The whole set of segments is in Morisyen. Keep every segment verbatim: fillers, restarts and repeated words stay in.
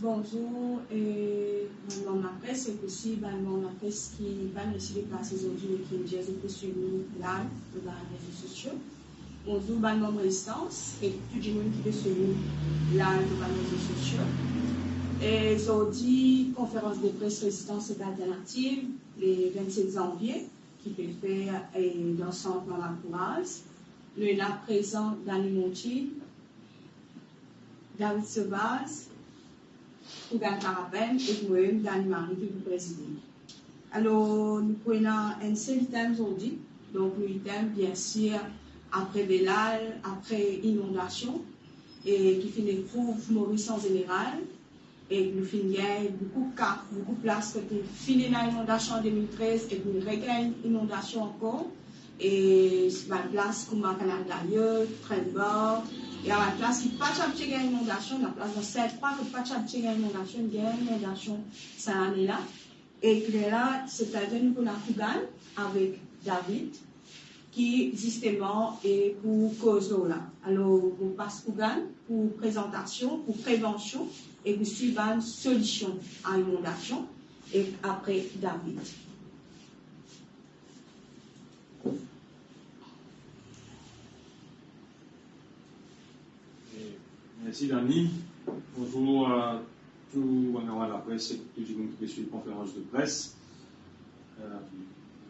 Bonzour, eh, bann manm lapres ek osi bann manm lapres ki pa resi deplase zordi e ki dir zot pe swiv nou live lor bann rezo sosio. Bonzour bann manm Rezistans e tou dimoun ki pe swiv nou live lor bann rezo sosio. E zordi, konferans de pres Rezistans ek Alternativ, le vennset zanvie, ki pe fer, eh, dan sant Mama Kouraz. Nou ena prezan Dany Montil, David Sauvage, Kougan Karapenn ek mwa mem, Dany Marie, ki pou prezide. Alor, nou pou ena enn sel item zordi. Donk, nou item, bien sir, apre Belal, apre inondasion, e ki finn ekrouv Moris an zeneral, e nou finn gagn boukou ka, boukou plas kot finn ena inondasion an de mil trez e nou regagn inondasion ankor. E bann plas kouma Kanal Gayo, Trenbar, e bann plas ki pa ti abitie gagn inondasion, bann plas dan Sint Krwa ki pa ti abitie gagn inondasion, gagn inondasion sa lane la. E lerla, setadir nou pou ena Kougan avek David, ki zisteman e pou koz lor la. Alor, mo pas Kougan pou prezantasion, pou prevansion e pou swiv bann solision a inondasion, e apre David. Mersi, Dani. Bonzour a tou bann manm lapres ek tou dimoun ki pe swiv konferans de pres. Eh,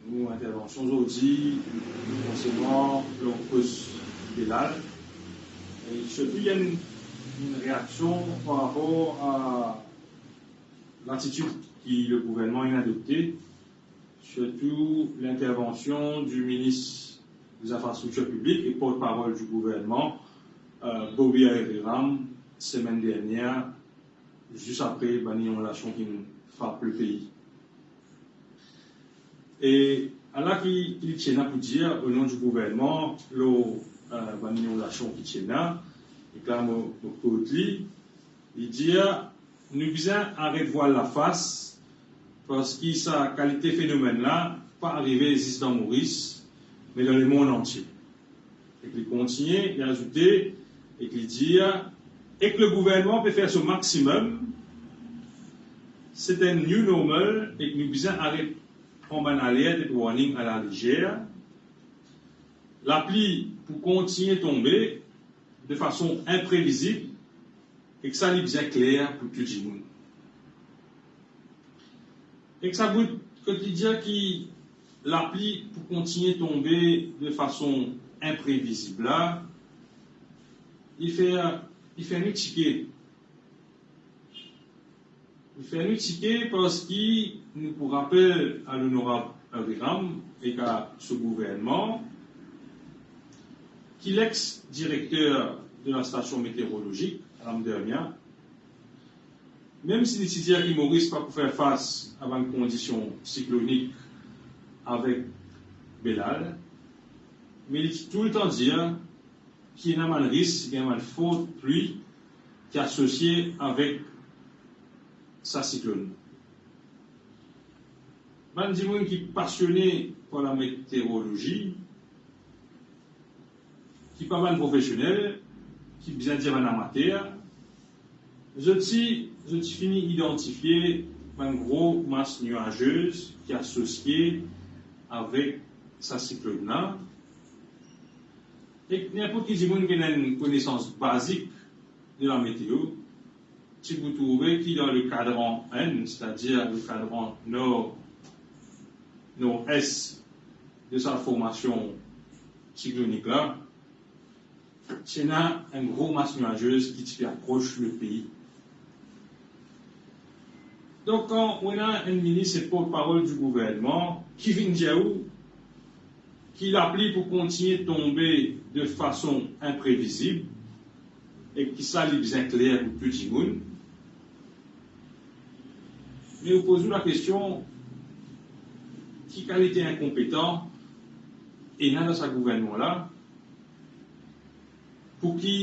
nou intervansion zordi, forseman, nou koz Belal. E sirtou, ena enn, enn reaksion par rapor a latitid ki le gouvernman inn adopte, sirtou lintervansion di minis des Infrastructures Publiques e portparol di gouvernman, eh, Bobby Ayriram, semenn dernier, zis apre bann inondasion ki finn frap le pei. E ala ki, ki li ti ena pou dir o non di gouvernman lor, eh, bann inondasion ki ti ena, ek la mo, mo kot li, li dir, nou bizin aret vwal lafas, parski sa kalite fenomenn la pa arive zis dan Moris, me dan lemond antie. Ek li kontigne, li azoute, ek li dir, ek le gouvernman pe fer so maximum, se enn new normal, ek nou bizin aret pran bann alert ek warning a la leger. Lapli pou kontigne tonbe de fason inprevizib, ek sa li bizin kler pou tou dimoun. Ek sa bout, kot li dir ki lapli pou kontigne tonbe de fason inprevizib la, li fer, li fer nou tike. Li fer nou tike parski nou pou rapel a lonorab Ayriram ek a so gouvernman ki lex-direkter de la stasion meteorolozik, Madam Dermia, mem si li ti dir ki Moris pa pou fer fas a bann kondision siklonik avek Belal, me li ti toultan dir ki ena bann ris, ki ena bann fort pli ki asosie avek sa siklonn. Bann dimoun ki pasione par lameteorolozi, ki pa bann profesionel, ki bizin dir bann amater, zot ti, zot ti fini idantifie bann gro mas nwazez ki asosie avek sa siklonn la. Ek ninport ki dimoun ki ena enn konesans bazik de lameteo, ti pou trouve ki dan le kadran enn, setadir le kadran nor, nor-es de sa formasion siklonik la, ti ena enn gro mas nwazez ki ti pe apros le pei. Donk, kan ou ena enn minis ek portparol di gouvernman ki vinn dir ou ki lapli pou kontigne tonbe de fason inprevizib e ki sa li bizin kler pou tou dimoun, me ou poz ou lakestion, ki kalite inkonpetan ena dan sa gouvernman la, pou ki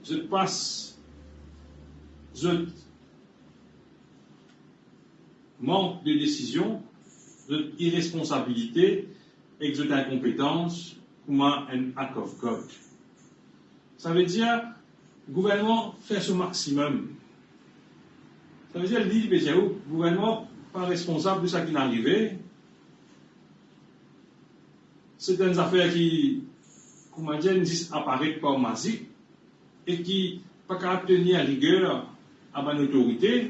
zot pas zot mank de desizion, zot iresponsabilite ek zot inkonpetans kouma enn act of God. Savedir, gouvernman fer so maximum, Savedir, li, li pe dir ou, gouvernman pa responsab de sa ki finn arive. Se enn zafer ki, kouma dir, zis aparet par mazik e ki pa kapav tenir riger a bann otorite,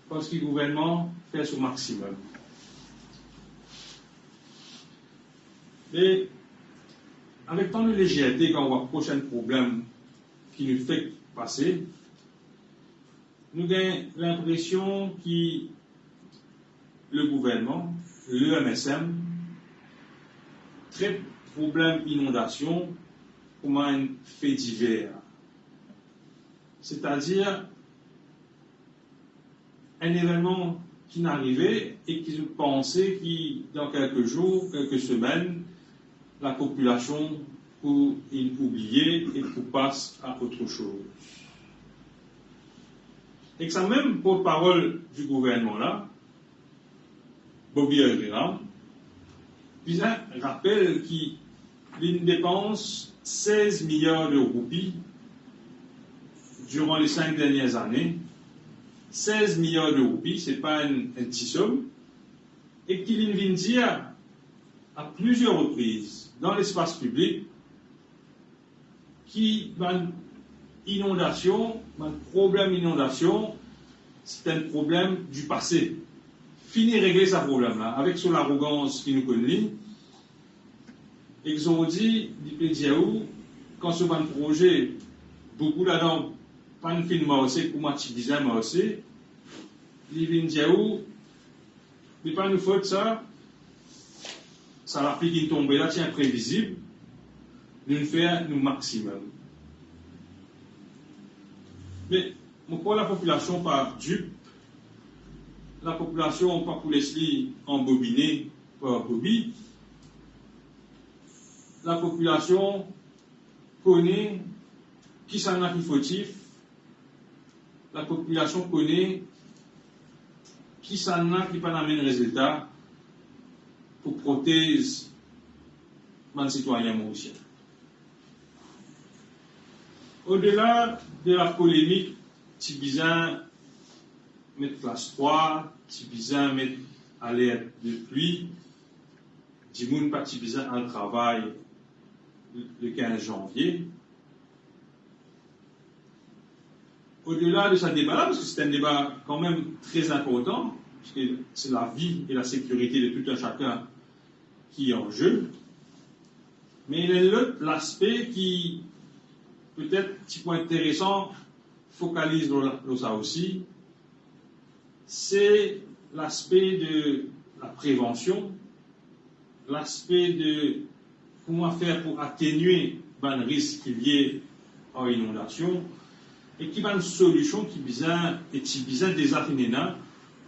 parski gouvernman fer so maximum. Me avek tan de lezerte, kan ou apros enn problem ki nou fek pase, nou gagn linpresion ki le gouvernman, le M S M, tret problem inondasion kouma enn fe diver. Setadir, enn evennman ki finn arive e ki zot panse ki dan kelke zour, kelke semenn, lapopilasion pou inn oublie e pou pas a ot soz. Ek sa mem portparol di gouvernman la, Bobby Abraham, bizin rapel ki linn depans sez miliar de roupi diran le sink dernie ane. Sez miliar de roupi, se pa enn, enn ti som. E ki linn vinn dir a plizier repriz dan lespas piblik ki bann inondasion, bann problem inondasion, se enn problem di pase. Fini regle sa problem la. Avek so larogans ki nou konn li, ek zordi, li pe dir ou, kan so bann proze, boukou ladan pa'nn finn marse kouma ti bizin marse, li vinn dir ou, li pa nou fot sa, sa lapli ki tonbe la ti inprevizib, nou fer nou maximum. Me mo krwar lapopilasion pa dip, lapopilasion pa pou les li anbobine par Bobby. Lapopilasion kone kisannla ki fotif, lapopilasion kone kisannla ki pa'nn amenn rezilta pou protez bann sitwayin morisien. Odela de lapolemik, ti bizin met klas trwa, ti bizin met alert de pli, dimoun pa ti bizin al travay le kinz zanvie. Odela de sa deba la, parski se enn deba kanmem tre inportan, parski se lavi e lasekirite de tou enn sakenn ki anze, me ena enn lot laspe ki petet ti pou interesan fokaliz lor, lor sa osi, se laspe de laprevansion, laspe de kouma fer pou atenue bann risk ki lie ar inondasion, e ki bann solision ki bizin e ti bizin deza finn ena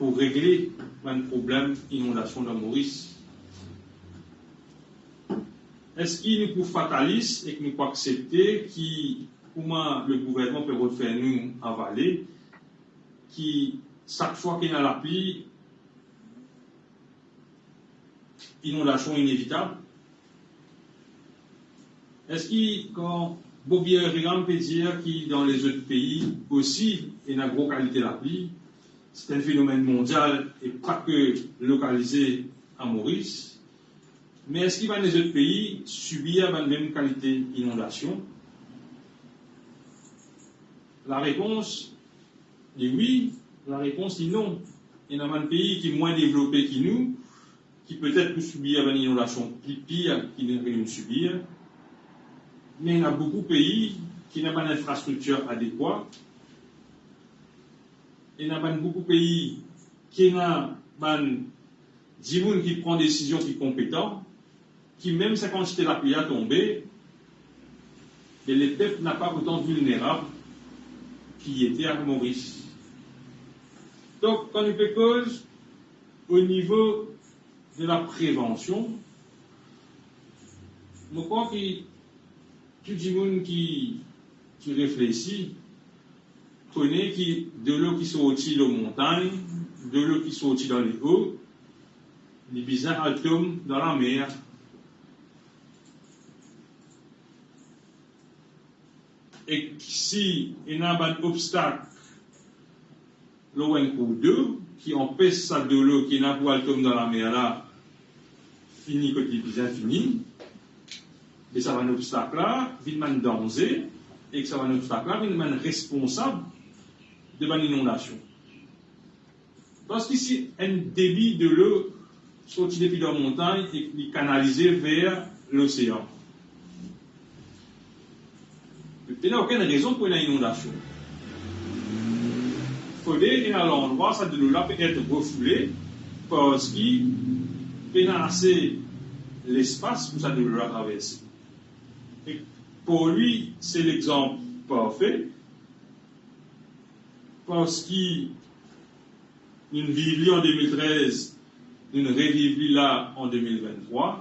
pou regle bann problem inondasion dan Moris. Eski nou pou fatalis ek nou pou aksepte ki kouma le gouvernman pe rod fer nou avale, ki sak fwa ki ena lapli, inondasion inevitab? Eski kan Bobby Abraham pe dir ki dan lezot pei osi ena gro kalite lapli, se enn fenomenn mondial e pa ke lokalize a Moris, me eski bann lezot pei sibir bann mem kalite inondasion? Larepons li wi, larepons li non. Ena bann pei ki mwin devlope ki nou, ki petet pou sibir bann inondasion pli pir ki nou, ki nou sibir, me ena boukou pei ki ena bann infrastriktir adekwa, ena bann boukou pei ki ena bann dimoun ki pran desizion ki konpetan, ki mem sa kantite lapli la tonbe, me lepep napa otan vilnerab ki li ete a Moris. Donk, kan nou pe koz o nivo de laprevansion, mo krwar ki tou dimoun ki, ki reflesi, kone ki delo ki sorti lor montagn, delo ki sorti dan leo, li bizin al tom dan lamer. Ek si ena bann obstak lor enn kourdou ki anpes sa delo ki ena pou al tom dan lamer la fini kot li bizin fini, me sa bann obstak la vinn bann danze, ek sa bann obstak la vinn bann responsab de bann inondasion. Parski si enn debi delo sorti depi dan montagn ek li kanalize ver losean, pena okenn rezon pou ena inondasion. Fode ena landrwa sa delo la pe et refoule, parski pena ase lespas pou sa delo la traverse. E pou li, se lexanp parfe, parski nou viv li an de mil trez, nou reviv li la an de mil venntrwa.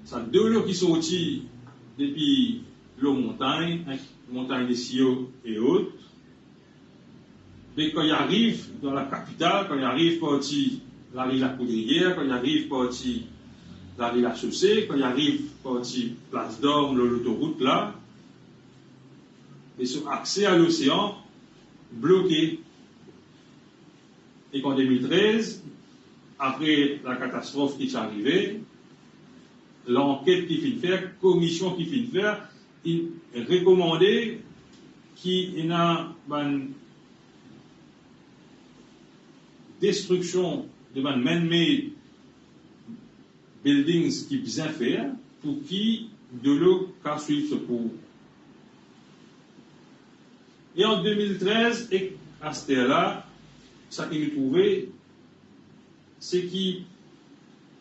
Sa delo ki sorti depi lor montagn, Montagne des Sioux et autres, me kan li ariv dan lakapital, kan li ariv parti lari Lakoudriyer, kan li ariv parti lari Lasose, kan li ariv parti Plas Darm lor lotorout la, e so akse a losean bloke. Ek an de mil trez, apre lakatastrof ki ti arive, lanket ki finn fer, komision ki finn fer, inn rekomande ki ena bann destriksion de bann man-made buildings ki bizin fer pou ki delo kav swiv so kour. E an de mil trez ek aster la, sa ki nou trouve, se ki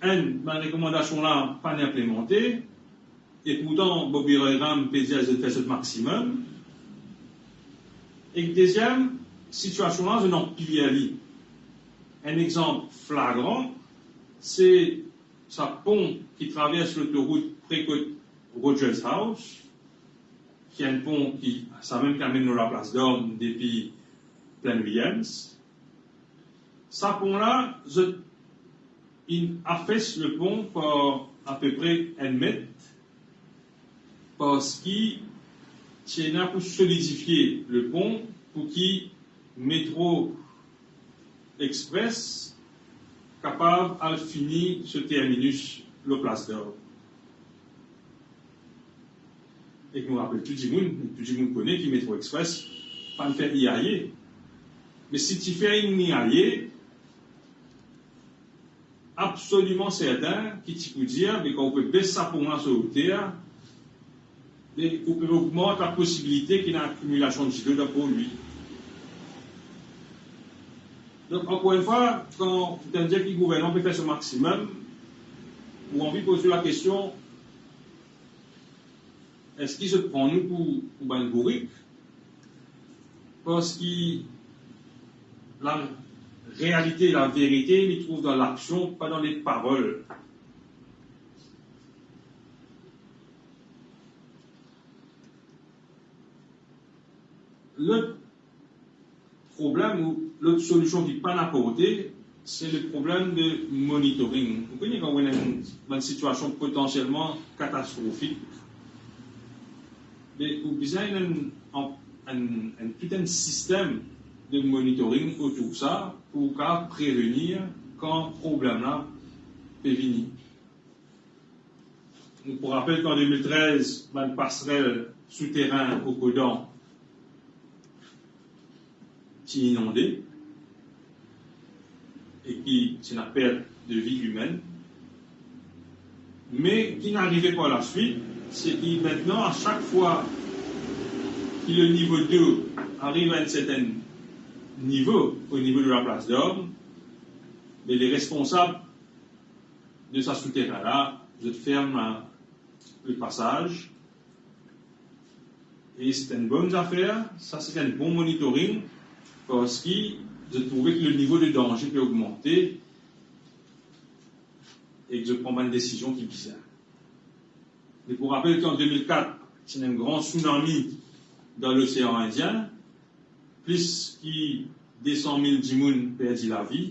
enn, bann rekomandasion la pa'nn inplimante, e pourtan Bobby Royram pe dir zot fer zot maximum. Ek deziem, sitiasion la, zot anpir li. Enn exanp flagran, se sa pon ki travers lotorout pre kot Rogers House, ki enn pon ki, samem ki amenn lor laplas Darm depi Plaine Williams. Sa pon la, zot inn afes lepon par apepre enn met, parski ti ena pou solidifie lepon pou ki Metro Express kapav al fini so terminus lor Plas Darm. Ek nou rapel tou dimoun, tou dimoun kone ki Metro Express pa'nn fer I A E. Me si ti fer enn I A E, absoliman sertin ki ti pou dir, be kan ou pe bes sa pon la so oter, be ou pe ogmant laposibilite ki ena akimilasion dilo dan port Louis. Donk, ankor enn fwa, kan ou tann dir ki gouvernman pe fer so maximum, ou anvi poz ou lakestion, eski zot pran nou pou, pou bann bourik? Parski larealite, laverite, li trouv dan laksion, pa dan leparol. Lot problem ou lot solision ki pa'nn aporte, se le problem de monitoring. Ou kone kan ou ena enn, bann sitiasion potansielman katastrofik, be ou bizin enn, enn, enn, tou enn sistem de monitoring otour sa pou kapav prevenir kan problem la pe vini. Nou pou rapel ki an de mil trez, bann pasrel souterin Okodan ti inonde e ki ti ena pert de vi imenn. Me ki inn arive par laswit, se ki aster, a sak fwa ki le nivo dlo ariv a enn sertin nivo, o nivo de laplas Darm, me le responsab de sa souterin la, zot ferm le pasaz. E se enn bon zafer, sa se enn bon monitoring, parski zot trouve ki le nivo de danze pe ogmante e ki zot pran bann desizion ki bizin. Me pou rapel ki an de mil kat, ti ena enn gran sounami dan Losean Indien, plis ki de san mil dimoun perdi lavi.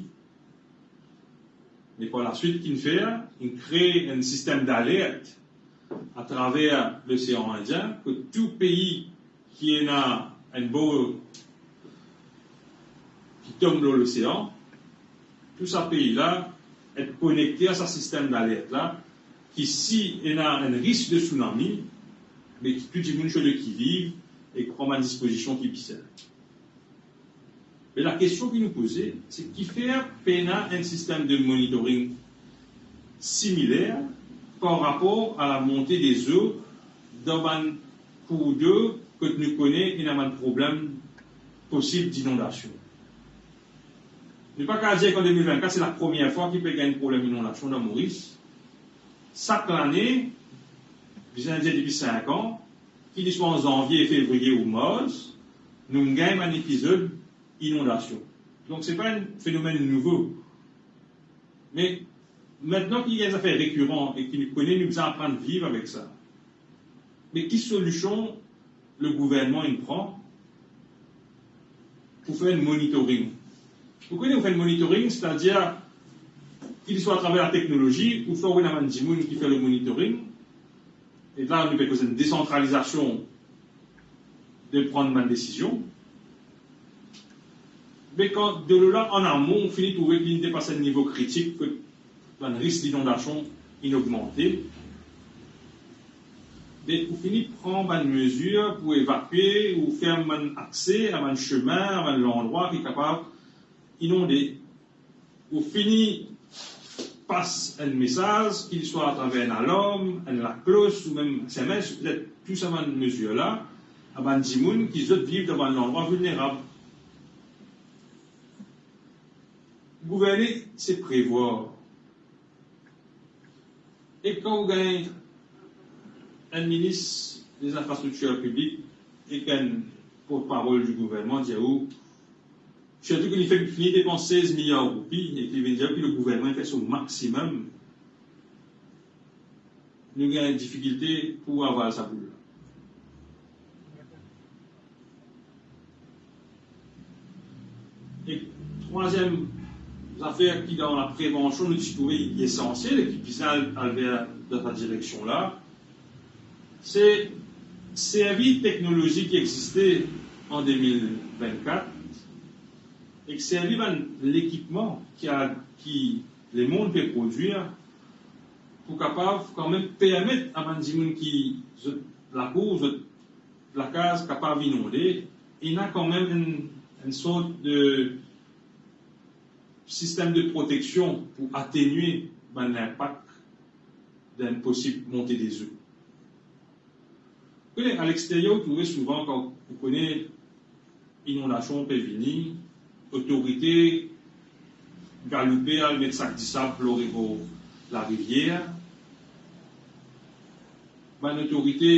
Me par laswit, ki inn fer, inn kree enn sistem dalert atraver Losean Indien, kot tou pei ki ena enn bor ki tom lor losean, tou sa pei la et konekte a sa sistem dalert la, ki si ena enn risk de tsunami, me ki tou dimoun so lekiviv e pran bann dispozision ki bizin. Me lakestion ki nou poze, se kifer pena enn sistem de monitoring similer par rapor a lamonte dezo dan bann kour dlo kot nou kone ena bann problem posib dinondasion. Nou pa kapav dir ki an de mil vennkat, se lapremier fwa ki pe gagn problem inondasion dan Moris. Sak lane, bizin dir depi sink an, ki li swa an zanvie, fevriye ou mars, nou gagn bann epizod inondasion. Donk, se pa enn fenomenn nouvo. Me aster ki li enn zafer rekiran e ki nou kone, nou bizin aprann viv avek sa. Me ki solision le gouvernman inn pran pou fer enn monitoring? Ou kone, ou fer enn monitoring, setadir ki li swa atraver lateknolozi, ou swa ou ena bann dimoun ki fer le monitoring, e la, nou pe koz enn desantralizasion de pran bann desizion. Me kan delo la an amon, ou fini trouve ki li depas enn nivo kritik, kot bann risk dinondasion inn ogmante, be ou fini pran bann mezir pou evakue ou ferm bann akse a bann semin, a bann landrwa ki kapav inonde. Ou fini pas enn mesaz, ki li swa atraver enn alarm, enn laklos ou mem S M S, ou petet tou sa bann mezir la, a bann dimoun ki zot viv dan bann landrwa vilnerab. Gouverne, se prevwar. E kan ou gagn enn minis de zinfrastriktir piblik ek enn portparol di gouvernman dir ou, sirtou ki li fek fini depans sez miliar roupi e ki vinn dir ou ki le gouvernman fer so maximum, nou gagn difikilte pou aval sa boul la. E trwaziem zafer ki dan laprevansion nou ti trouve esansiel e ki bizin al, al ver dan sa direksion la, se servi teknolozi ki existe an de mil vennkat ek servi bann lekipman ki a, ki lemond pe prodwir pou kapav kanmem permet a bann dimoun ki zot lakour, zot lakaz kapav inonde, ena kanmem enn, enn sort de sistem de proteksion pou atenue bann linpak dan enn posib monte dezo. Kone, a lexteryer, ou trouve souvan, kan ou kone inondasion pe vini, otorite galoupe al met sak disab lor rebor larivier. Bann otorite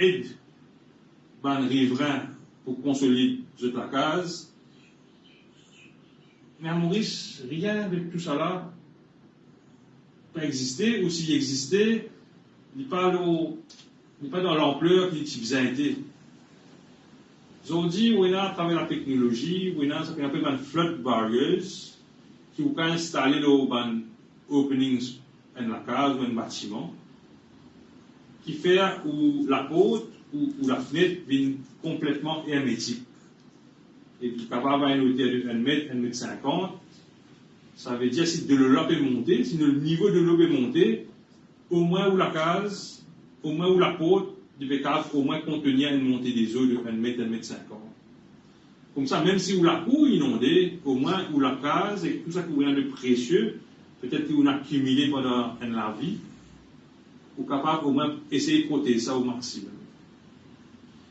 ed bann riverin pou konsolid zot lakaz. Me a Moris, rien de tou sala pa existe, ou si li existe, li pa lor, li pa dan lanpler ki li ti bizin ete. Zordi, ou ena, atraver lateknolozi, ou ena sa ki apel bann flood barriers, ki ou kapav instale lor bann openings enn lakaz ou enn batiman, ki fer ou laport ou, ou lafnet vinn konpletman ermetik. E li kapav a enn loter de enn met, enn met sinkant. Savedir si delo la pe monte, si le nivo delo pe monte, omwin ou lakaz, omwin ou laport, li pe kapav omwin kontenir enn monte dezo de enn met, enn met sinkant. Koumsa, mem si ou lakour inonde, omwin ou lakaz ek tou sa ki ou ena de presie, petet ki ou akimile pandan enn lavi, ou kapav omwin esey protez sa o maximum.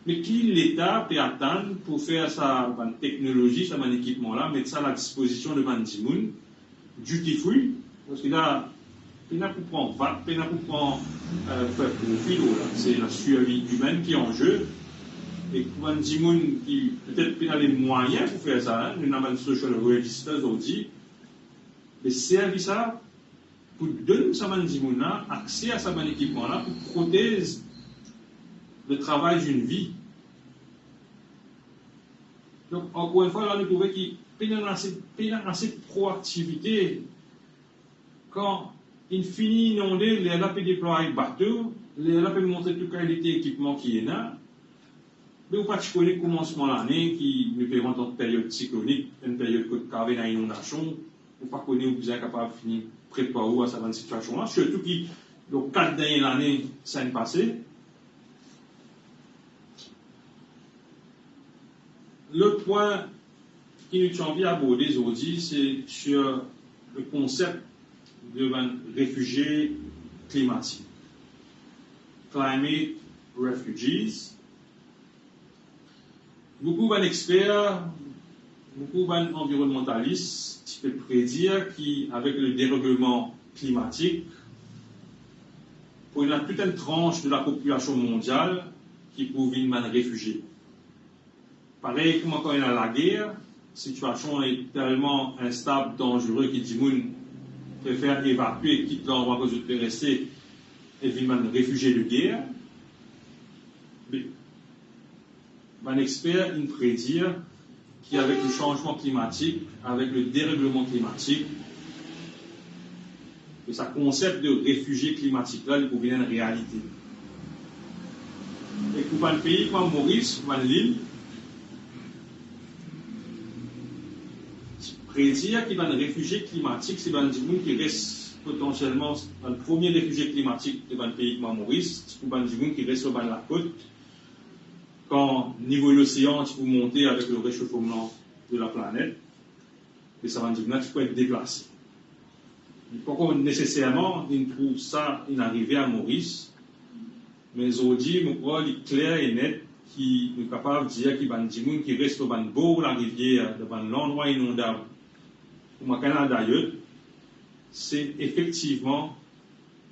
Me ki Leta pe atann pou fer sa bann teknolozi, sa bann ekipman la, met sa a ladispozision de bann dimoun, duty free, parski la, pena pou pran vat, pena pou pran, eh, fer profi lor la. Se lasurvi imenn ki an ze. E pou bann dimoun ki petet pena lemwayin pou fer sa, hein, nou ena bann social register zordi, me servi sa pou donn sa bann dimoun la akse a sa bann ekipman la pou protez le travay d'une vie. Donk, ankor enn fwa, la, nou trouve ki pena ase, pena ase proaktivite. Kan inn fini inonde, lerla pe deplway bato, lerla pe montre tou kalite ekipman ki ena. Ou pa ti kone koumansman lane ki nou pe rant dan period siklonik, enn period kot kav ena inondasion, ou pa kone ou bizin kapav fini prepar ou a sa bann sitiasion la, sirtou ki lor kat dernie lane sa inn pase. Lot pwin ki nou ti anvi aborde zordi, se sir le konsep de bann refizie klimatik, climate refugees. Boukou bann exper, boukou bann anvironnmantalis ti pe predir ki avek le deregleman klimatik, pou ena tou enn trans de lapopilasion mondial ki pou vinn bann refizie. Parey kouma kan ena lager, sitiasion li telman instab, danzere ki dimoun prefer evakue, kit landrwa kot zot pe reste e vinn bann refizie de ger. Me bann exper inn predir ki avek le sanzman klimatik, avek le deregleman klimatik, ke sa konsep de refizie klimatik la, li pou vinn enn realite. E pou bann pei kouma Moris, pou bann lil, ti predir ki bann refizie klimatik, se bann dimoun ki res potansielman, bann premie refizie klimatik de bann pei kouma Moris, se pou bann dimoun ki res lor bann lakot, kan nivo losean ti pou monte avek le resofman de laplanet, e sa bann dimoun la ti pou et deplase. Li pankor neseserman inn trouv sa inn arive a Moris, me zordi, mo krwar li kler e net ki nou kapav dir ki bann dimoun ki res lor bann bor larivier, dan bann landrwa inondab, kouma Kanal Dayot, se efektivman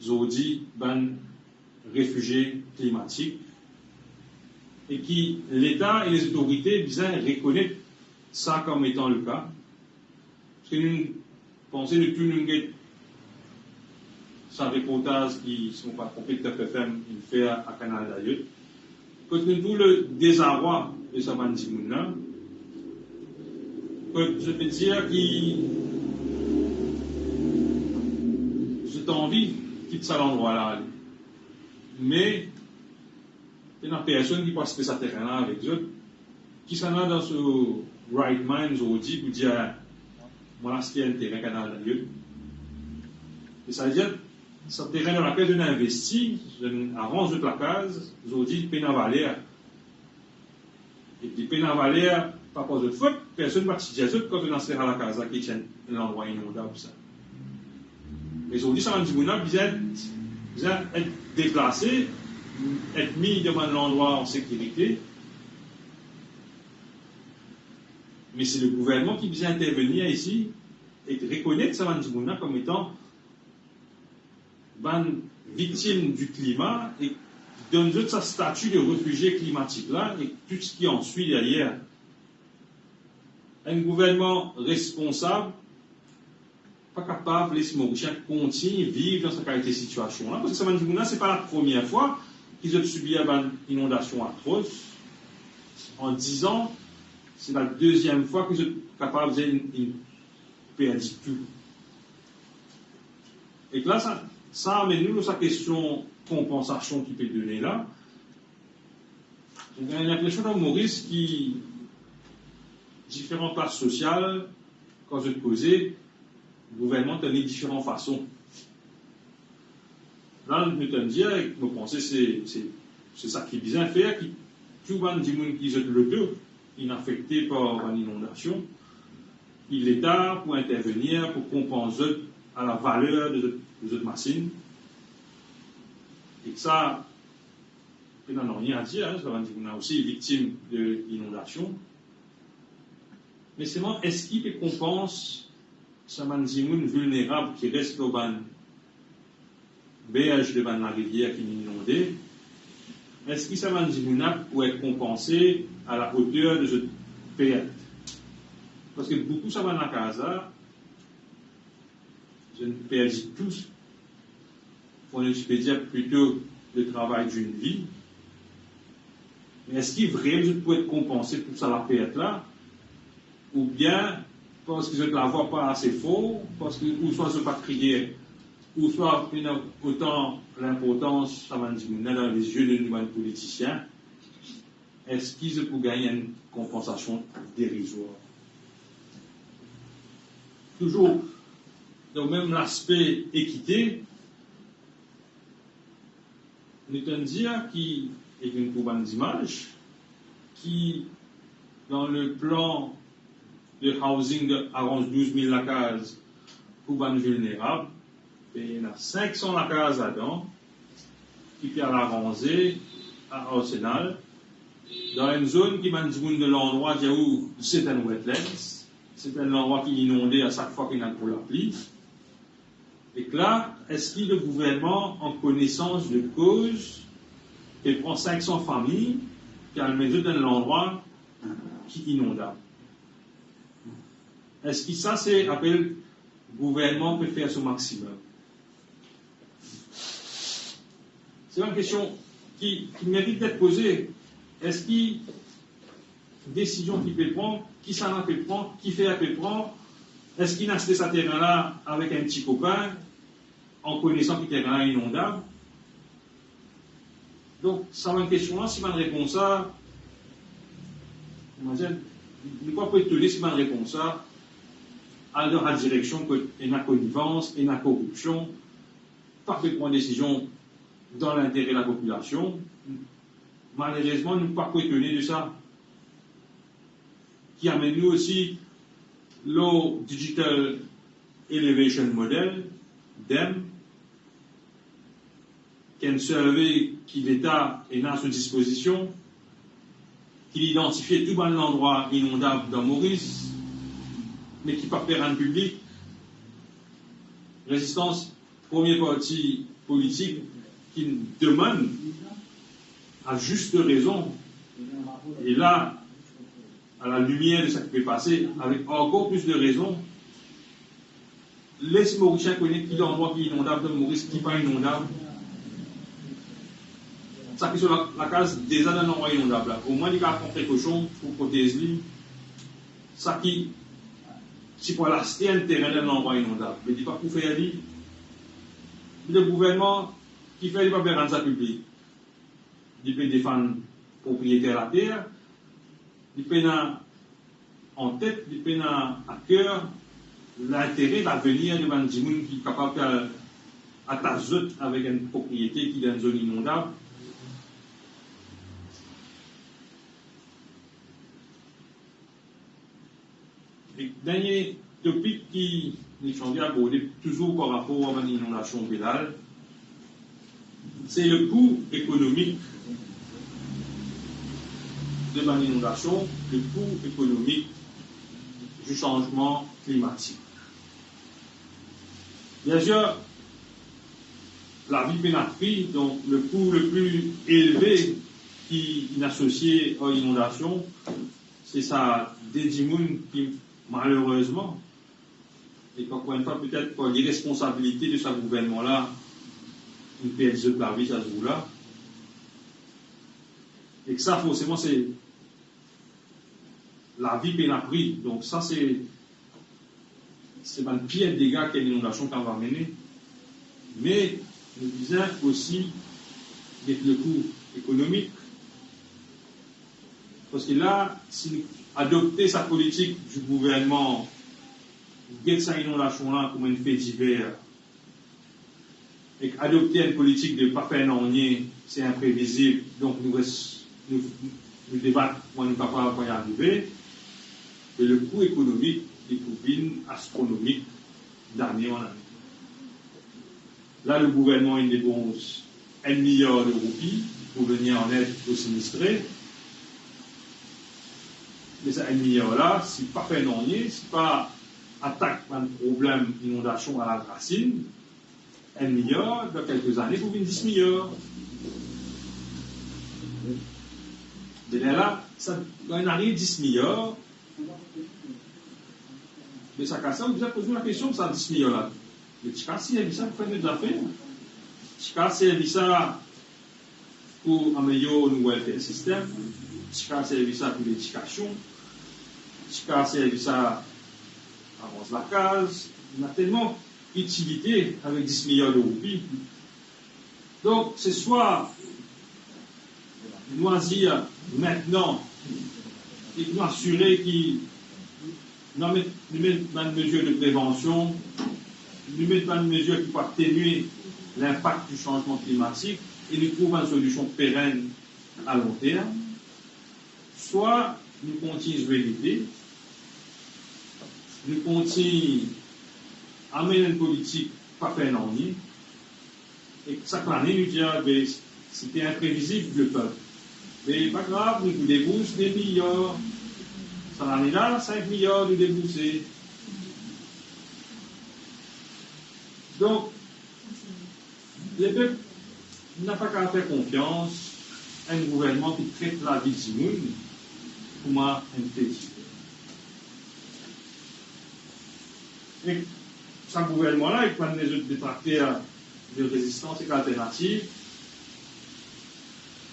zordi bann refizie klimatik, e ki Leta e lezotorite bizin rekonet sa kom etan le ka. Parski nou panse nou tou nou get sa reportaz ki, si mo pa tronpe, Top F M inn fer a Kanal Dayot, kot nou trouv le dezarwa de sa bann dimoun la, kot zot pe dir ki zot anvi kit sa landrwa la ale, me pena personn ki pou aste sa terin la avek zot. Kisannla dan so right mind zordi pou dir, "Mo al aste enn terin Kanal Dayot?" E savedir, sa terin dan lakel zot inn investi, zot inn aranz zot lakaz, zordi pena valer. E li pena valer, pa par zot fot, personn pa ti dir zot kan zot inn aste sa lakaz la ki ti enn landrwa inondab sa. Me zordi sa bann dimoun la bizin, bizin et deplase, et mi dan bann landrwa an sekirite. Me se le gouvernman ki bizin intervenir isi e rekonet sa bann dimoun la kom etan bann viktim di klima e donn zot sa stati de refizie klimatik la e tou seki answi deryer. Enn gouvernman responsab pa kapav les Morisien kontign viv dan sa kalite sitiasion la, parski sa bann dimoun la, se pa lapremier fwa ki zot sibir bann inondasion atros. An diz an, se ladeziem fwa ki zot kapav dir inn, inn perdi tou. Ek la, sa, sa amenn nou lor sa kestion konpansasion ki pe done la. Mo gagn linpresion dan Moris ki diferan klas sosial, kan zot koze, gouvernman tann li diferan fason. La, nou tann dir, ek mo panse se, se, se sa ki bizin fer, ki tou bann dimoun ki zot loto inn afekte par bann inondasion, ki Leta pou intervenir pou konpans zot a lavaler de zot, de zot masinn. Ek sa, pena nanye a dir, sa bann dimoun la osi viktim de inondasion. Me selman, eski pe konpans sa bann dimoun vilnerab ki res lor bann berz de bann larivier ki inonde, eski sa bann dimoun la pou et konpanse a la oter de zot pert? Parski boukou sa bann lakaz la, zot inn perdi tou, kouma nou ti pe dir, plito le travay d'une vie. Me eski vremem zot pou et konpanse pou sa lapert la? Oubien parski zot lavwa pa ase for, parski ouswa zot pa kriye, ouswa pena otan linportans sa bann dimoun la dan lezie de nou bann politisien. Eski zot pou gagn enn konpansasion derizwar? Touzour dan mem laspe ekite, nou tann dir ki, ek nou trouv bann zimaz, ki dan le plan de housing de aranz douz mil lakaz pou bann vilnerab, pe ena sink san lakaz ladan, ki pe al aranze a Arsenal, dan enn zone ki bann dimoun de landrwa dir ou, se enn wetlands, se enn landrwa ki inonde a sak fwa ki ena gro lapli. Ek la, eski le gouvernman, an konesans de koz, pe pran sink san fami, pe al met zot dan enn landrwa ki inondab? Eski sa se apel gouvernman pe fer so maximum? Se enn kestion ki, ki merit d'être poze. Eski desizion ki pe pran, kisannla pe pran, kifer pe pran, eski inn aste sa terin la avek enn ti kopin, an konesan ki terin la inondab? Donk, sa bann kestion la, si bann repons la, imazinn, nou pa pou etone si bann repons la al dan sa direksion kot ena konivans, ena koripsion, pa pe pran desizion dan lintere lapopilasion. Malerezman, nou pa pou etone de sa. Ki amenn nou osi lor Digital Elevation Model, dem, ki enn survey ki Leta ena a so dispozision, ki li idantifie tou bann landrwa inondab dan Moris, me ki pa pe rann piblik. Rezistans, premie parti politik ki demann, a zis rezon, e la, a la limier de sa ki pe pase, avek ankor plis de rezon, les Morisien kone ki landrwa ki inondab dan Moris, ki pa inondab. Sa ki so la-, lakaz deza dan landrwa inondab la, omwin li kapav pran prekosion pou protez li. Sa ki ti pou al aste enn terin dan landrwa inondab, me li pa pou fer li. Le gouvernman, kifer li pa pe rann sa piblik? Li pe defann propriyeter later, li pena antet, li pena aker lintere, lavenir de bann dimoun ki kapav al atas zot avek enn propriyete ki dan enn zone inondab. E dernie topik ki nou ti anvi aborde, touzour par rapor a bann inondasion Belal, se le kou ekonomik de bann inondasion, le kou ekonomik di sanzman klimatik. Biensir, lavi pena pri, donk le kou le pli elve ki inn asosie ar inondasion, se sa de dimoun ki, malerezman, e ankor enn fwa, petet par liresponsabilite de sa gouvernman la, inn perdi zot lavi sa zour la. Ek sa, forseman, se lavi pena pri. Donk sa, se, se bann pir dega ki enn inondasion kapav amene. Me nou bizin osi get le kou ekonomik. Parski la, si nou adopte sa politik di gouvernman, get sa inondasion la kouma enn fe diver, ek adopte enn politik de pa fer nanye, se inprevizib, donk nou res, nou, nou debat kouma nou kapav arive, e le kou ekonomik, li pou vinn astronomik dane an ane. La, le gouvernman inn depans enn miliar de roupi pou vini an ed o sinistre. Me sa enn miliar la, si pa fer nanye, si pa atak bann problem inondasion a larasinn, enn miliar, dan kelke zane, pou vinn dis miliar. Depi la, sa, dan enn ane, dis miliar, me sa kas la, ou bizin poz ou lakestion, sa dis miliar la, me ti kapav servi sa pou fer enn lot zafer? Ti kapav servi sa pou amelior nou welfare system, ti kapav servi sa pou ledikasion, ti kapav servi sa avans lakaz, ena telman itilite avek dis miliar de roupi. Donk, se swa nou azir Mintnan, e nou asire ki nou met, nou met bann mezir de prevansion, nou met bann mezir ki pou atenue linpak di sanzman klimatik e nou trouv bann solision perenn a lon term, swa nou kontign zwe lete, nou kontign amenn enn politik pa fer nanye, e sak lane nou dir, "Be, sete inprevizib, lepep. Be pa grav, nou pou debours de miliar. Sa lane la, sink miliar nou debourse." Donk, lepep napa kapav fer konfians enn gouvernman ki tret lavi dimoun kouma enn plezir. E sa gouvernman la, ek bann lezot detrakter de Rezistans ek Alternativ,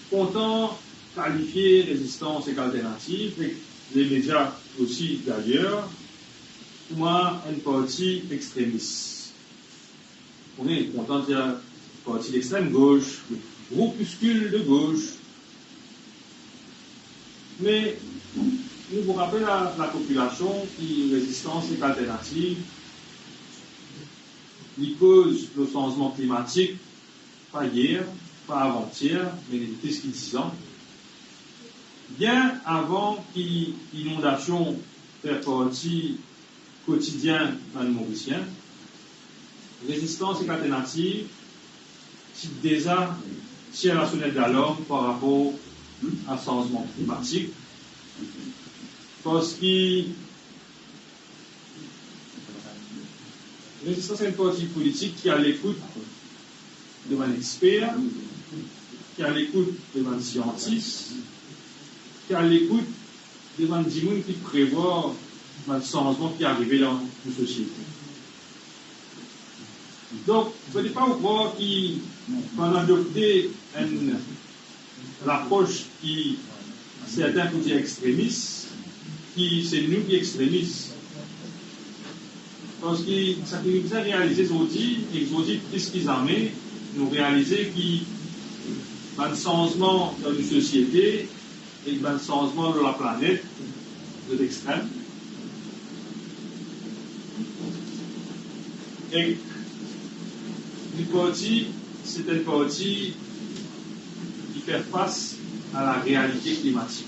kontan kalifie Rezistans ek Alternativ, ek lemedia osi dayer, kouma enn parti extremis. Ou konn kontan dir parti d'extrême gauche, groupuscule de gauche. Me nou pou rapel la, lapopilasion ki Rezistans ek Alternativ, li koz lor sanzman klimatik, pa yer, pa avantier, me depi plis ki dizan. Bien avan ki inondasion fer parti kotidien bann Morisien, Rezistans ek Alternativ ti deza tir lasonet dalarm par rapor a sanzman klimatik, parski Rezistans enn parti politik ki alekout de bann exper, ki alekout de bann siantis, ki alekout de bann dimoun ki prevwar bann sanzman ki arive dan nou sosiete. Donk, fode pa ou krwar ki kan nou adopte enn lapros ki sertin pou dir extremis, ki se nou ki extremis. Parski sa ki nou bizin realize zordi, e zordi plis ki zame, nou realize ki bann sanzman dan nou sosiete ek bann sanzman lor laplanet, zot extrem. Ek nou parti, se enn parti ki fer fas a larealite klimatik.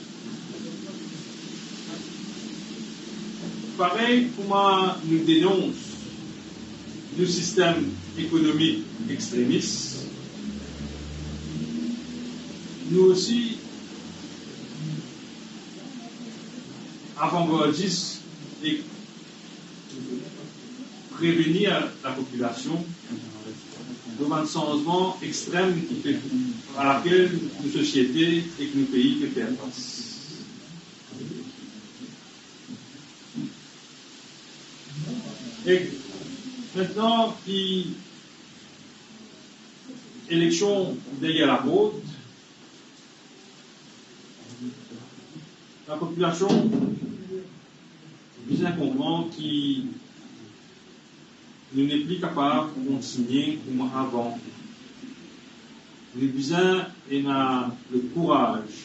Parey kouma nou denons nou sistem ekonomik extremis, nou osi avangardis e prevenir lapopilasion de bann sanzman extrem ki pe, a lakel nou sosiete ek nou pei pe fer fas. E mintnan ki eleksion deryer laport, lapopilasion bizin konpran ki nou nepli kapav kontigne kouma avan. Nou bizin ena lekouraz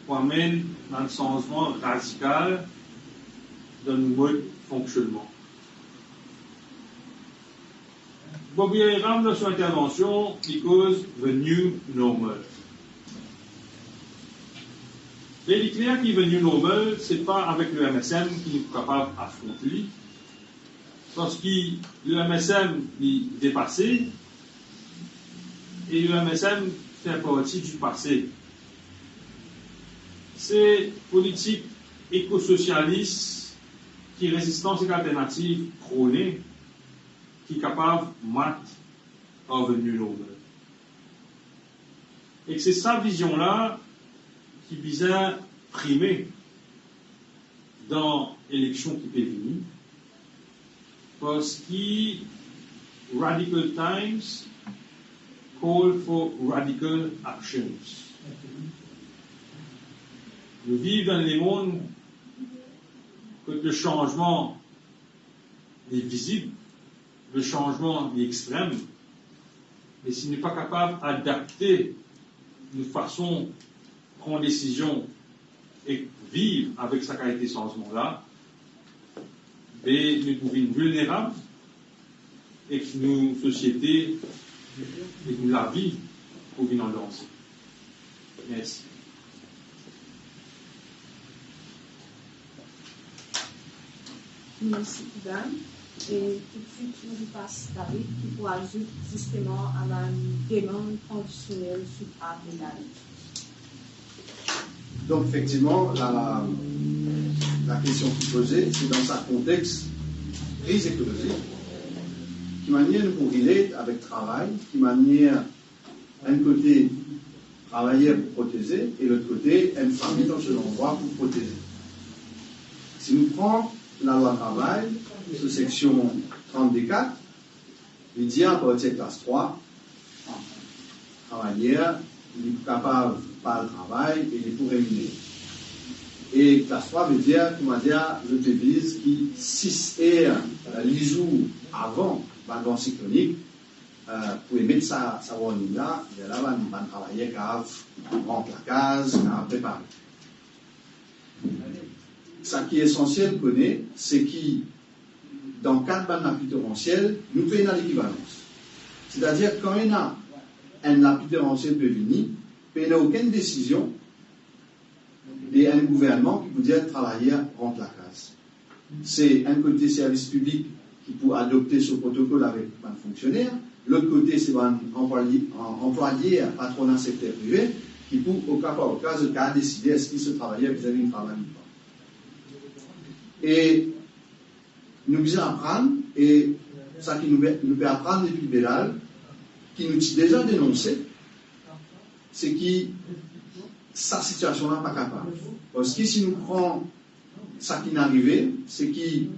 pou amenn bann sanzman razikal dan nou mod fonksionnman. Bobby Aram, dan so intervansion, li koz the new normal. Me li kler ki the new normal, se pa avek le M S M ki nou kapav afront li, parski le M S M li depase, e le M S M fer parti di pase. Se politik ekososialis ki Rezistans ek Alternativ prone, ki kapav mat ar the new normal. E se sa vizion la ki bizin prime dan eleksion ki pe vini, parski radical times call for radical actions. Nou viv dan lemond kot le sanzman li vizib, le sanzman li extrem, me si nou pa kapav adapte nou fason pran desizion ek viv avek sa kalite sanzman la, be nou pou vinn vilnerab ek nou sosiete ek nou lavi pou vinn an danze. Mersi. Mersi Ivan. E toutswit nou pas David ki pou azout zisteman a bann demann tradisionel sou art de la vie. Donk, efektivman, la, la kestion ki poze, se dan sa kontex kriz ekolozik, ki manier nou pou relate avek travay, ki manier enn kote travayer pou proteze e lot kote enn fami dan so landrwa pou proteze. Si nou pran lalwa travay, so seksion trannde kat, li dir apartir klas trwa, travayer li pou kapav pa al travay e li pou reminere. E klas trwa vedir, koumadir, zot deviz ki sis er lizour avan bann van siklonik, eh, pou emet sa, sa warning la, lerla bann, bann travayer kapav rant lakaz, kapav prepare. Sa ki esansiel kone, se ki dan kad bann lapli toransiel, nou pe ena lekivalans. Setadir, kan ena enn lapli toransiel pe vini, pena okenn desizion de enn gouvernman ki pou dir travayer rant lakaz. Se enn kote servis piblik ki pou adopte so protokol avek bann fonksioner, lot kote se bann anplwaye, an-, anplwaye patrona sekter prive ki pou, oka par oka, zot kapav deside eski so travayer bizin vinn travay ou pa. E nou bizin aprann, e sa ki nou pe, nou pe aprann depi Belal, ki nou ti deza denonse, se ki sa sitiasion la pa kapav. Parski si nou pran sa ki'nn arive, se ki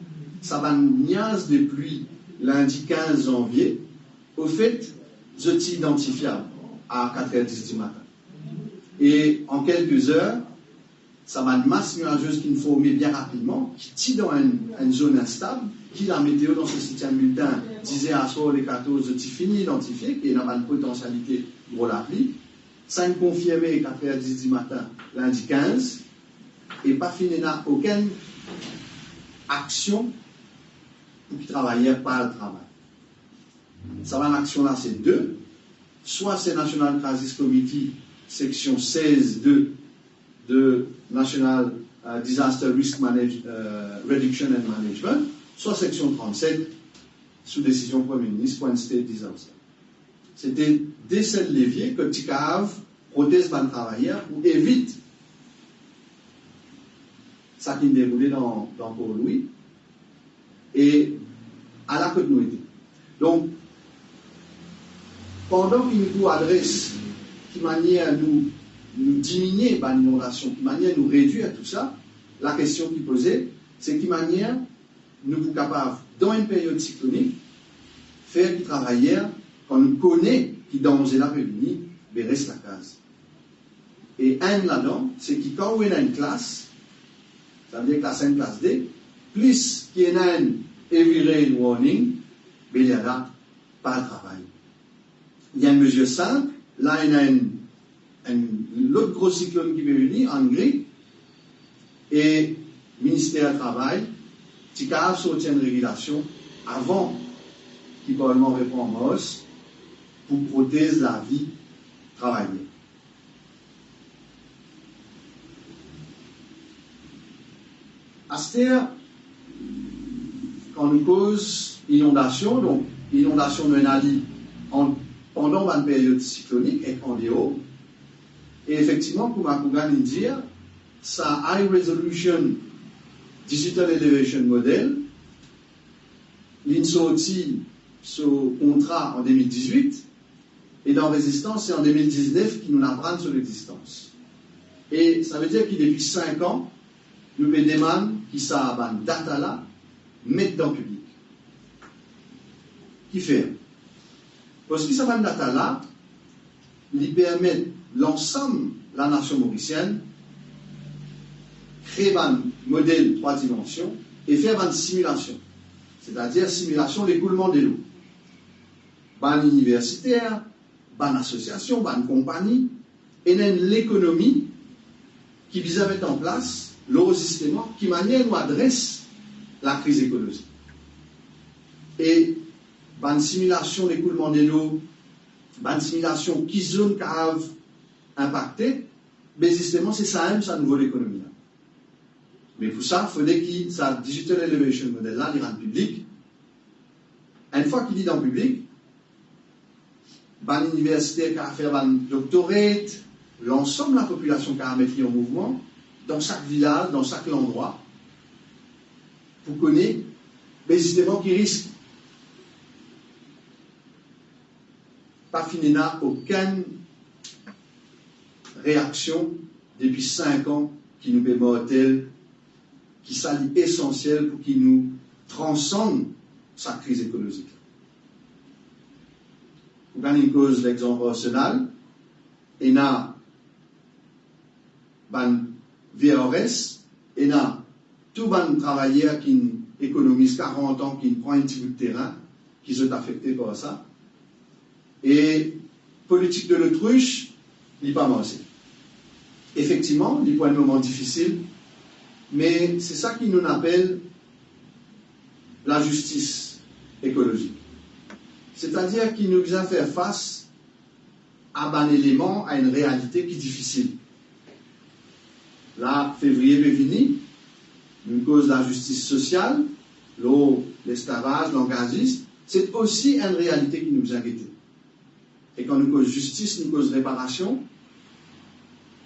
sa bann niaz de pli lindi kinz zanvie, ofet, zot ti idantifiab a kat er dis dimatin. E an kelke zer, sa bann mas niazoz ki'nn forme bien rapidman, ki ti dan enn, enn zone instab, ki lameteo dan so sitien biltin dizer aswar le katorz, zot ti fini idantifie ki ena bann potansialite gro lapli. Sa inn konfirme kat er dis dimatin, lindi kinz, e pa finn ena okenn aksion pou ki travayer pa al travay. Sa bann aksion la, se de, swa se National Crisis Committee, seksion sez de, de National, euh, Disaster Risk Manage-, euh, Reduction and Management, swa seksion trannset, sou desizion Premie Minis, pou enn state disaster. Se te de sel levie ki ti kapav protez bann travayer pou evit sa ki deroule dan, dan Port Louis, e ala kot nou ete. Donk, pandan ki nou pou adres ki manier nou, nou diminie bann inondasion, ki manier nou redwir tou sa, lakestion ki poze, se ki manier nou pou kapav, dan enn period siklonik, fer ki travayer, kan nou kone ki danze la pe vini, be res lakaz. E enn ladan, se ki kan ou ena enn klas, savedir klas enn, klas de, plis ki ena enn heavy rain warning, be lerla pa al travay. Li enn mezir sinp, la ena enn, enn lot gro siklonn ki pe vini, Ingrid, e Minister Travay ti kapav sorti enn regilasion avan ki Parlman repran mars pou protez lavi travayer. Aster, kan nou koz inondasion, donk inondasion nou ena li an, pandan bann period siklonik ek andeor. E efektivman, kouma Kougan inn dir, sa High Resolution Digital Elevation Model, li'nn sorti so kontra an de mil dizwit, e dan Rezistans, se an de mil diznef ki nou'nn aprann so lexistans. E savedir ki depi sink an, nou pe demann ki sa bann data la met dan piblik. Kifer? Parski sa bann data la, li permet lansam lanasion morisienn kre bann model trwa dimansion e fer bann similasion, setadir similasion lekoulman delo. Bann iniversiter, bann asosiasion, bann konpani, ena enn lekonomi ki bizin met an plas lor zisteman ki manier nou adres lakriz ekolozik. E bann similasion lekoulman delo, bann similasion ki zonn kapav inpakte, be zisteman se samem sa nouvo lekonomi la. Me pou sa, fode ki sa Digital Elevation Model la, li rann piblik. Enn fwa ki li dan piblik, bann iniversiter kapav fer bann doctorate, lansam lapopilasion kapav met li an mouvman, dan sak vilaz, dan sak landrwa, pou kone, be zisteman ki risk. Pa finn ena okenn reaksion depi sink an ki nou pe martel ki sa li esansiel pou ki nou transann sa kriz ekolozik la. Pou gagn enn koz, lexanp Arsenal, ena bann V R S, ena tou bann travayer ki ekonomiz karant an, ki pran enn tibout terin, ki zot afekte par sa. E politik de lotris, li pa marse. Efektivman, li pou enn moman difisil, me se sa ki nou apel lazistis ekolozik. Setadir ki nou bizin fer fas a bann eleman, a enn realite ki difisil. La, fevriye pe vini, nou koz lazistis sosial, lor lesklavaz, langazis, se osi enn realite ki nou bizin gete. E kan nou koz zistis, nou koz reparasion.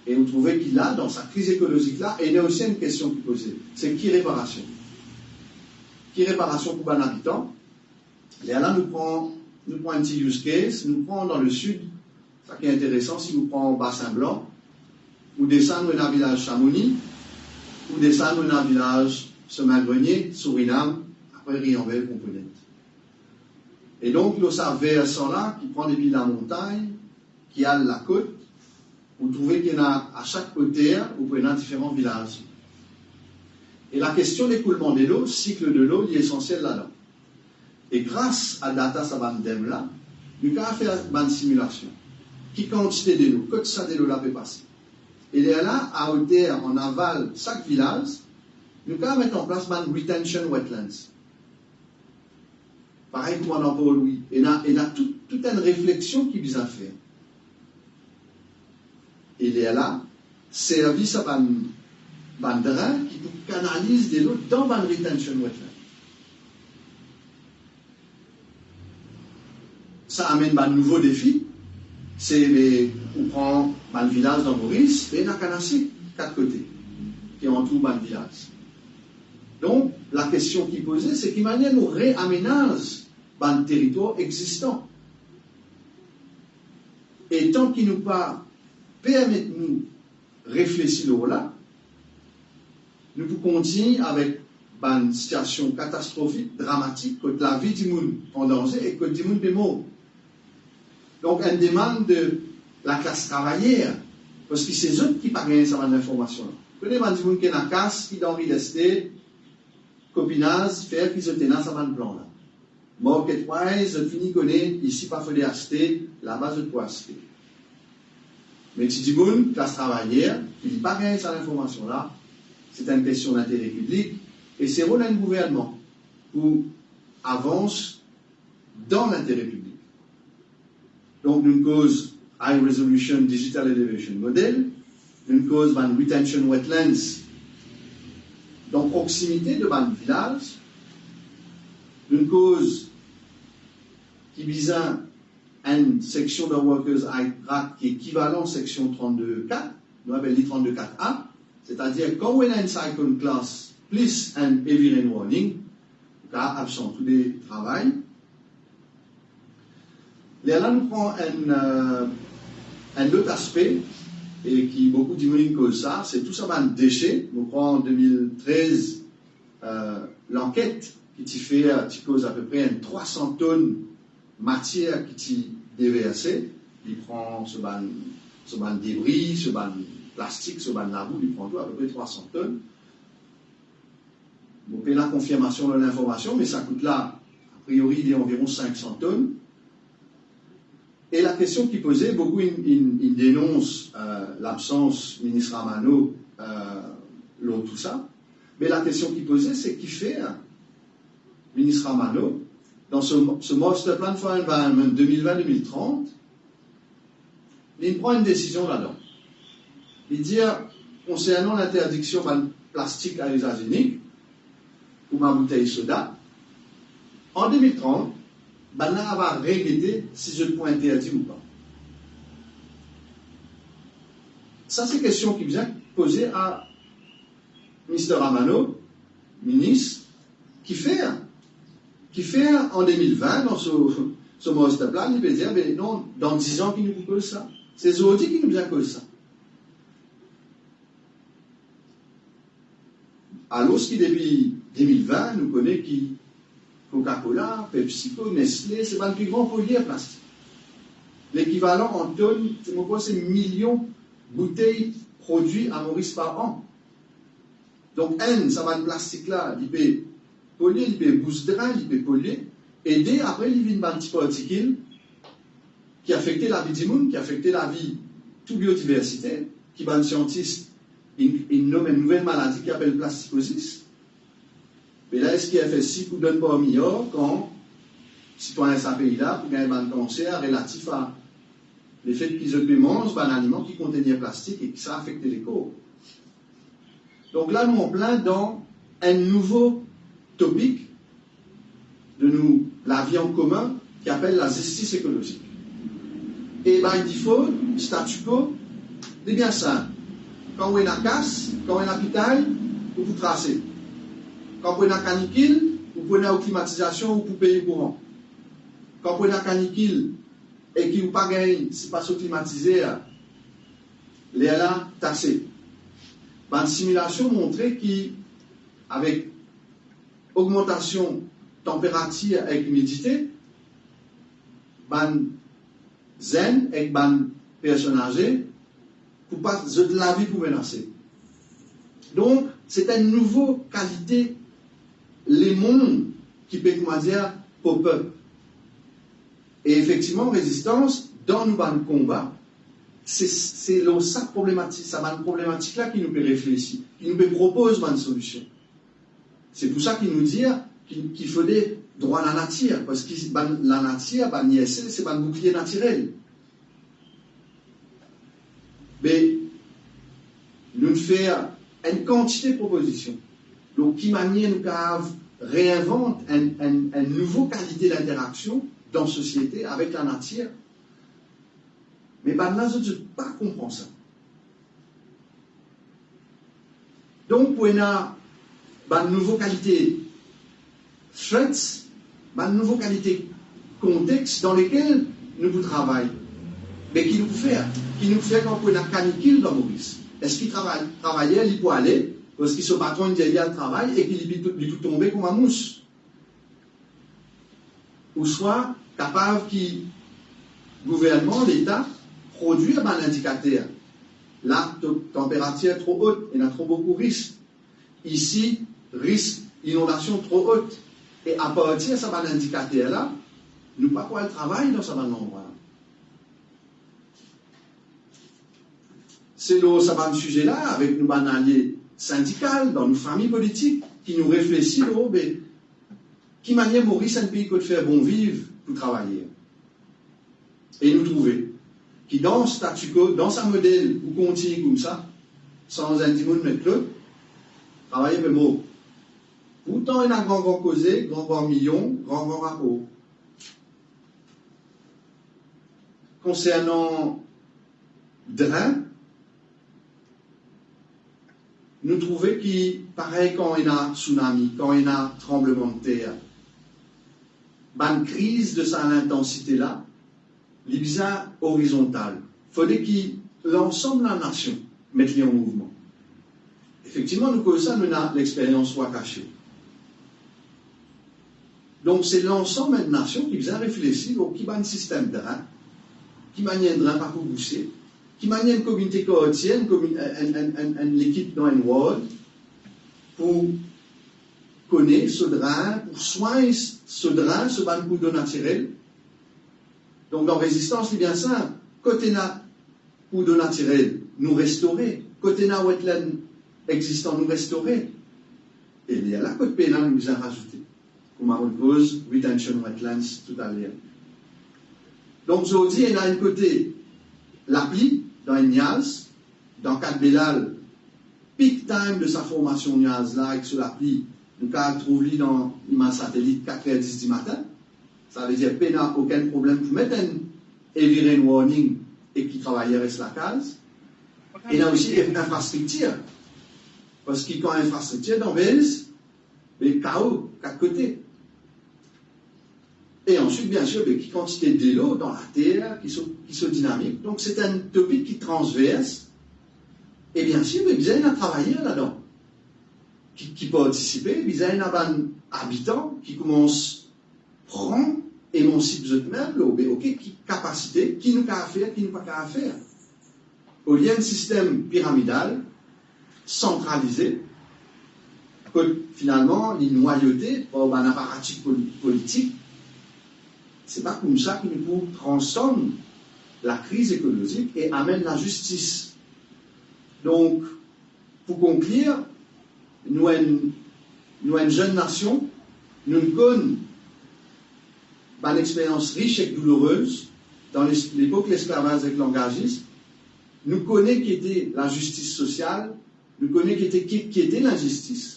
E ou trouve ki la, dan sa kriz ekolozik la, ena osi enn kestion ki poze, se ki reparasion? Ki reparasion pou bann abitan? Lerla nou pran, nou pran enn ti use case, nou pran dan lesid, sa ki interesan, si nou pran Basin Blan, ou desann, ou ena vilaz Chamonix, ou desann, ou ena vilaz Semin Grenier, Sourinam, apre Riambèl, Pont Prudent. E donk, lor sa versan la, ki pran depi lamontagn, ki al lakot, ou trouve ki ena, a sak kote, ou pou ena diferan vilaz. E lakestion lekoulman delo, sik delo, li esansiel ladan. E gras a data sa bann dem la, nou kapav fer bann similasion. Ki kantite delo, kot sa delo la pe pase. E lerla, a oter, an aval, sak vilaz, nou kapav met an plas bann retention wetlands. Parey kouma dan Port Louis, ena, ena tou, tou enn refleksion ki bizin fer. E lerla, servi sa bann, bann drin ki pou kanaliz delo dan bann retention wetland. Sa amenn bann nouvo defi, se, be, ou pran bann vilaz dan Moris, be ena kann a sik kat kote ki antour bann vilaz. Donk, lakestion ki poze, se ki manier nou reamenaz bann teritwar existan. E tan ki nou pa permet nou reflesi lor la, nou pou kontign avek bann sitiasion katastrofik, dramatik, kot lavi dimoun an danze e kot dimoun pe mor. Donk, enn demann de laklas travayer, parski se zot ki pa gagn sa bann linformasion la. Kone bann dimoun ki ena kas, ki dan real estate, kopinaz, fer ki zot ena sa bann plan la. Market wise, zot fini kone, isi pa fode aste, laba zot pou aste. Me ti dimoun, klas travayer, ki li pa gagn sa linformasion la, se enn kestion lintere piblik, e se rol enn gouvernman pou avans dan lintere piblik. Donk, nou koz High Resolution Digital Elevation Model, nou koz bann retention wetlands dan proksimite de bann vilaz, nou koz ki bizin enn seksion dan Workers Act ki ekivalan seksion trannde kat, nou apel li trannde kat A, setadir kan ou ena enn cyclone class plis enn heavy rain warning, ou kapav absan tou de travay. Lerla nou pran enn, eh, enn lot aspe, e ki boukou dimoun inn koz sa, se tou sa bann dese. Nou pran de mil trez, eh, lanket ki ti fer, ti koz apepre enn trwa san tonn matier ki ti deverse, li pran so bann, so bann debri, so bann plastik, so bann labou, li pran tou apepre trwa san tonn. Mo pena konfirmasion lor linformasion, me sa kout la, a priori, li anviron sink san tonn. E lakestion ki poze, boukou inn, inn, inn denons, eh, labsans minis Ramanot euh, lor tou sa. Me lakestion ki poze, se kifer Minis Ramanno, dan so, so Master Plan for Environment de mil vin de mil trant, li pran enn desizion ladan. Li dir, konsernan linterdiksion bann plastik a izaz inik, kouma boutey soda, an de mil trant, bannla ava regete si zot pou interdi ou pa. Sa se kestion ki bizin poze a Mister Ramanno, minis, kifer, kifer an de mil vin, dan so, so Master Plan, li pe dir, be non, dan diz an ki nou pou koz sa. Se zordi ki nou bizin koz sa. Alor ki depi de mil vin, nou kone ki Coca-Cola, PepsiCo, Nestlé, se bann pli gran polyer plastik. Lekivalan an tonn, se, mo krwar se milion boutey prodwi a Moris par an. Donk, enn, sa bann plastik la, li pe polye, li pe bous drin, li pe polye. E de, apre, li vinn bann ti partikil ki afekte lavi dimoun, ki afekte lavi tou biodiversite, ki bann siantis, inn, inn nom enn nouvel maladi ki apel plastikozis. Me la, eski F S I pou donn par miyor kan sitwayin sa pei la pou gagn bann kanser relatif a lefet ki zot pe manz bann aliman ki kontenir plastik e ki sa afekte lekor? Donk la, nou anplin dan enn nouvo topik de nou lavi an komin ki apel lazistis ekolozik. E by default, statu quo, li bien sinp. Kan ou ena kas, kan ou ena pitay, ou pou trase. Kan ou ena kanikil, ou pou ena ou klimatizasion, ou pou pey kouran. Kan ou ena kanikil e ki ou pa gagn, sipa so klimatizer, lerla tase. Bann similasion montre ki avek ogmantasion tanperatir ek imidite, bann zenn ek bann personn aze pou pas zot lavi pou menase. Donk, se enn nouvo kalite lemond ki pe, kouma dir, pop up. E efektivman, rezistans, dan nou bann konba, se, se lor sa problematik, sa bann problematik la ki nou pe reflesi, ki nou pe propoz bann solision. Se pou sa ki nou dir ki, ki fode drwa lanatir, parski bann lanatir, bann I S L, se bann boukliye natirel. Me nou fer enn kantite propozision. Donk, ki manier nou kapav reinvant enn, enn, enn nouvo kalite linteraksion dan sosiete avek lanatir? Me bannla, zot, zot pa konpran sa. Donk, pou ena bann nouvo kalite threats, bann nouvo kalite kontex dan lekel nou pou travay. Me ki nou pou fer? Ki nou pou fer kan pou ena kanikil dan Moris? Eski travay, travayer, li pou ale, parski so patron dir li al travay e ki li pou, li pou tonbe kouma mous? Ouswa kapav ki gouvernman, Leta, prodwir bann indikater. La, to-, tanperatir tro ot, ena tro boukou risk. Isi, risk inondasion tro ot. E apartir sa bann indikater la, nou pa pou al travay dan sa bann landrwa la. Se lor sa bann size la, avek nou bann alie sindikal, dan nou fami politik, ki nou reflesi lor, be, ki manier Moris enn pei kot fer bon viv pou travayer. E nou trouve ki dan statu quo, dan sa model pou kontign koumsa, sanz enn dimoun met lot, travayer pe mor. Pourtan, ena gran gran koze, gran gran milion, gran gran rapor. Konsernan drin, nou trouve ki, parey kan ena tsunami, kan ena tranblemanntrer, bann kriz de sa lintansite la, li bizin orizontal. Fode ki lansam lanasion met li an mouvman. Efektivman, nou koz sa, nou ena lexperyans Wakasio. Donk, se lansam enn nasion ki bizin reflesi lor ki bann sistem drin, ki manier drin pa pou bouse, ki manier enn komite kartie, enn komi-, enn, enn, enn, enn lekip dan enn ward pou kone so drin, pou swagn so drin, so bann kourdo natirel. Donk, dan rezistans, li bien sinp. Kot ena kourdo natirel, nou restore. Kot ena wetland egzistan nou restore. E lerla kot pena nou bizin razoute, kouma nou koz retention wetlands toutaler. Donk, zordi, ena enn kote lapli dan enn niaz, dan Kat Belal, peak time de sa formasion niaz la ek so lapli, nou kav trouv li dan imaz satelit, kat er dis dimatin. Savedir pena okenn problem pou met enn heavy rain warning e ki travayer res lakaz. Ena osi inf-, infrastriktir. Parski kan infrastriktir danvez, be kao kat kote. E answit, biensir, be ki kantite delo dan later ki so, ki so dinamik. Donk, se enn topik ki transvers. E biensir, be bizin ena travayer ladan ki, ki partisipe, bizin ena bann abitan ki koumans pran emansip zot mem lor, be, ok, ki kapasite, ki nou kav fer, ki nou pa kav fer. Olie enn sistem piramidal, santralize, kot finalman li nwayote par bann aparatik poli-, politik, se pa koumsa ki nou pou transsann lakriz ekolozik e amenn lazistis. Donk, pou konklir, nou enn, nou enn zenn nasion, nou konn bann experyans ris ek doulourez dan les-, lepok lesklavaz ek langazis. Nou kone ki ete lazistis sosial, nou kone ki ete, ki, ki ete linzistis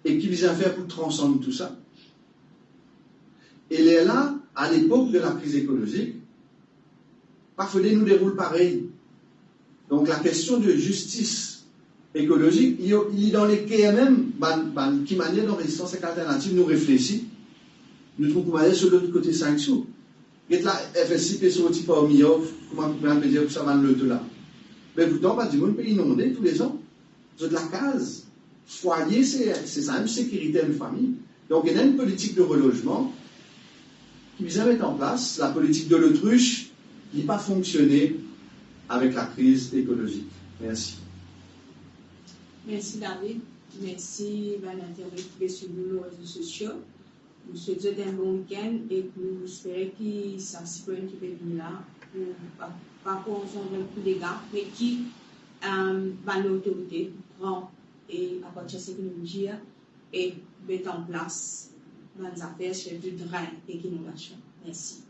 e ki bizin fer pou transann tou sa. E lerla, a lepok de lakriz ekolozik, pa fode nou deroul parey. Donk, lakestion de zistis ekolozik, li, li dan leker mem bann, bann ki manier dan Rezistans Alternativ nou reflesi, nou trouv kouma so lot kote sink sou. Get la, F S I pe sorti par Miyov, kouma, kouma pe dir, pou sa bann loto la. Me pourtan, bann dimoun pe inonde toulezan. Zot lakaz, fwaye, se, se sa mem sekirite enn fami. Donk, ena enn politik de relozman ki bizin met an plas. Lapolitik de lotris, li pa fonksione avek lakriz ekolozik. Mersi. Mersi, David. Mersi bann internet ki pe swiv nou lor rezo sosio. Nou swet zot enn bon weekend e nou espere ki sa siklonn ki pe vini la pou pa, pa koz enn kou dega, me ki, eh, bann lotorite pran e, apartir seki nou dir, e met an plas bann zafer sirtou dren ek inondasion. Mersi.